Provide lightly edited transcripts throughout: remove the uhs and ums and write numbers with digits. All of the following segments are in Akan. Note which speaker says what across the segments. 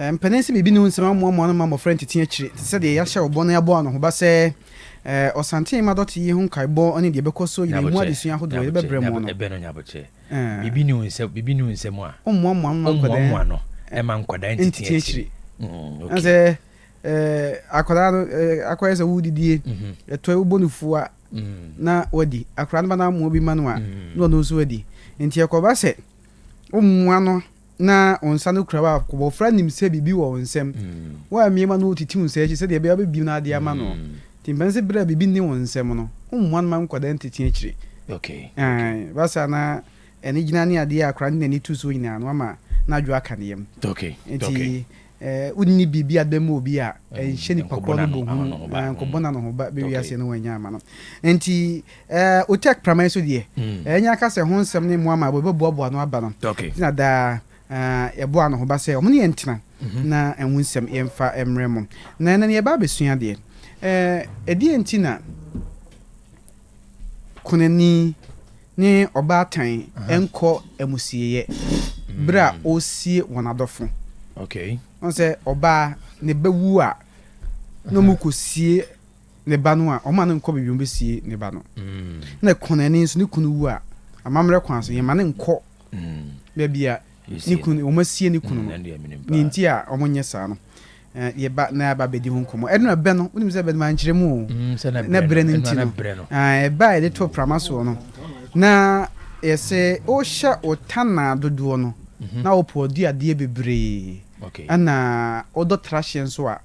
Speaker 1: Mpanin sɛ biribi ne wo nsɛm amoamoa no ma mmɔfra ntete akyire te sɛ deɛ yɛahyɛ wo bɔ na yɛabɔ anohoba sɛ Ɔsantee mma dɔte yi ho nkaebɔ ne deɛ ɛbɛkɔ so nyinaa emu adesua ahodoɔ yɛde bɛbrɛ mo no.
Speaker 2: Ɛbɛ no nyabokyɛ. Biribi ne wo nsɛm biribi ne wo nsɛm a.
Speaker 1: Wommoamoa no ma nkwadaa.
Speaker 2: Wommoamoa no ma nkwadaa ntete akyire.
Speaker 1: Okay. Sɛ akwadaa no akɔyɛ sɛ wodidie ɛtɔ wobɔ no fua na wadi akwadaa no ba no amoa bi ma no a na ɔno nso adi nti ɛkɔba sɛ wommoa no na wo nsa no kura wo a, abɔfra nim sɛ biribi wɔ wo nsam. Woammue ma no wotiti wo nsa akyi sɛdeɛ ɛbɛyɛ a wobɛbue no adeɛ ama no. Nti mpɛn sɛ berɛ a biribi nni wo nsam no, wommoa no ma nkwadaa ntete akyire. Ae, ba saa na anigyina ne adeɛ a akwadaa no de n'ani to soɔ nyinaa no, wama n'adwo aka ne yam. Nti wonni biribi a bɛma obi a ɛnhyɛ nipa korɔ no bɔ hu, nkɔbɔ no anohoba bɛ wiase no wannya ama no. Nti Otek Praman so deɛ, ɛnyɛ aka sɛ ho nsɛm ne mmoa ma wɔbɛboaboa ano aba no nti na daa yɛbɔ anohoba sɛ wɔne yɛn ntena na ɛho nsɛm yɛmfa mmrɛ mo. Na ɛnnɛ no yɛba abɛsua adeɛ. Ɛdeɛn nti na kunani ne ɔbaatan nkɔ amusieeɛ berɛ a ɔresie wɔn adɔfo? Wohu sɛ ɔbaa ne ba wu a na wɔkɔsie ne ba no a, ɔma no nkɔ baabi a wɔbɛsie ne ba no. Na kunani nso, ne kunu wu a, amammerɛ kwan so, yɛma no nkɔ baabi a ne kunu, wɔasie ne kunu no. Ne nti a wɔnyɛ saa no, yɛba na yɛaba abɛdi ho nkɔmmɔ. Ɛno na bɛ no, wonim sɛ bɛ no mankyerɛ mu o. Na berɛ no nti no, ɛba a yɛde to prama soɔ no, na yɛsɛ wohyɛ wo tanaa dodoɔ no, na wopɔ aduadeɛ bebree. Ɛna wodɔ trahyeɛ nso a,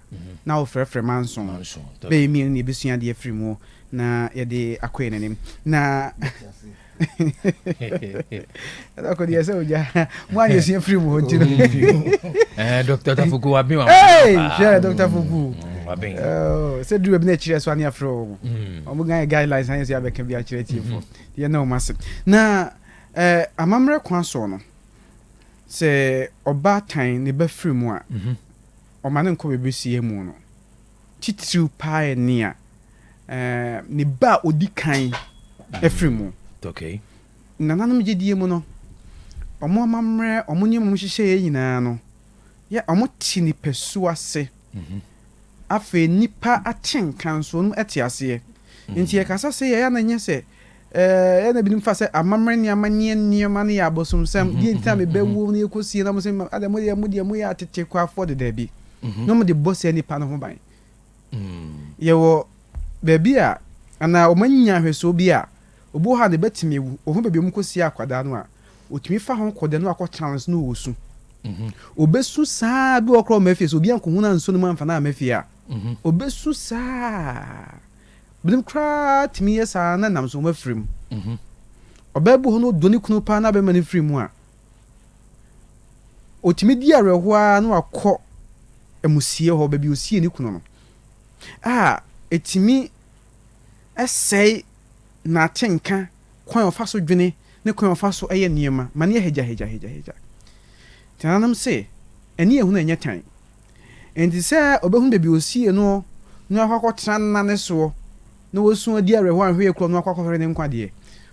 Speaker 1: na wofrɛfrɛ manso. Bɛyɛ mmienu na yɛbɛsua adeɛ afiri mu na yɛde akɔ yɛn anim. Na ɛdɔkɔ deɛ sɛ ogya mo a yɛsua firi mu hɔ nti no.
Speaker 2: Dr. Tafuku waben wa.
Speaker 1: Hwɛ Dr. Fuku.
Speaker 2: Waben.
Speaker 1: Sɛ duru baabi na akyirɛ so ane afrɛ wɔn. Wɔn gan yɛ guidelines na yɛ sɛ abɛka bi akyerɛ tiefo. Yɛ na wɔn ase. Na amammerɛ kwan soɔ no, sɛ ɔbaatan ne ba firi mu a, ɔma no nkɔ baabi ɔsi amu no. Titiriw paa yɛ nea ne ba a ɔdi kan firi mu. Nananom gyedie mu no, wɔn amammerɛ, wɔn nneɛma a wɔhyehyɛeɛ nyinaa no, yɛ wɔte nipasu ase. Afei nnipa atenka nso, wɔn te aseɛ. Nti yɛkasa sei a, ɛyɛ a na ɛnyɛ sɛ ɛyɛ na ebinom fa sɛ amammerɛ ne amanneɛ nneɛma no yɛ abosomsɛm. Deɛ nti na mebɛwuo no yɛkɔsie na mo sɛ adɛ mo deɛ mo deɛ moyɛ atete kwafoɔ de daabi. Na wɔde bɔ saa nipa no ho ban. Yɛwɔ baabi a anaa wɔanya ahwɛsoɔ bi a obi wɔ hɔ a ne ba tumi awu, ɔhu baabi a wɔkɔsie akwadaa no a, ɔtumi fa ho kɔ dɛ na wakɔtena no so na ɔresu. Ɔbɛsu saa bi wɔ hɔ koraa ɔmma fie sɛ obi ankɔhu no anso no mu amfa no amma fie a, ɔbɛsu saa. Binom koraa tumi yɛ saa na nam so wɔafiri mu. Ɔbaa bi wɔ hɔ na ɔdɔ ne kunu paa na bɛrima no firi mu a, ɔtumi di awerɛhoɔ ara na wakɔ amusie hɔ, baabi a ɔsiee ne kunu no, a ɛtumi sɛe n'atenka, kwan a ɔfa so dwene ne kwan a ɔfa so yɛ nneɛma ma no yɛ hagyahagyahagya. Nti nananom se, ani ehunu ɛnyɛ tan. Enti sɛ ɔbɛhunu baabi a ɔsiee noɔ na wakɔ akɔtena nna no soɔ na wasu adi awerɛhoɔ anhwɛ yie koraa ɔno akɔ akɔhwere ne nkwa deɛ,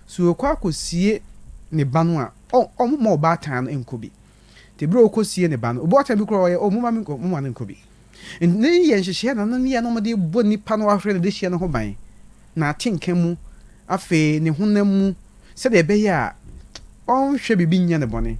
Speaker 1: sɛ ɔkɔ akɔsie ne ba no a, ɔmma ɔbaatan no nkɔ bi. Nti berɛ a ɔkɔsie ne ba no, ɔbaatan bi koraa ɔyɛ, oh, momma menkɔ, momma no nkɔ bi. Nti ne yɛ nhyehyɛeɛ na nananom yɛ na wɔde bɔ nipa no wahwere no dehyeɛ no ho ban, n'atenka mu, afei ne honam mu, sɛdeɛ ɛbɛyɛ a ɔnhwɛ biribi nyɛ no bɔne.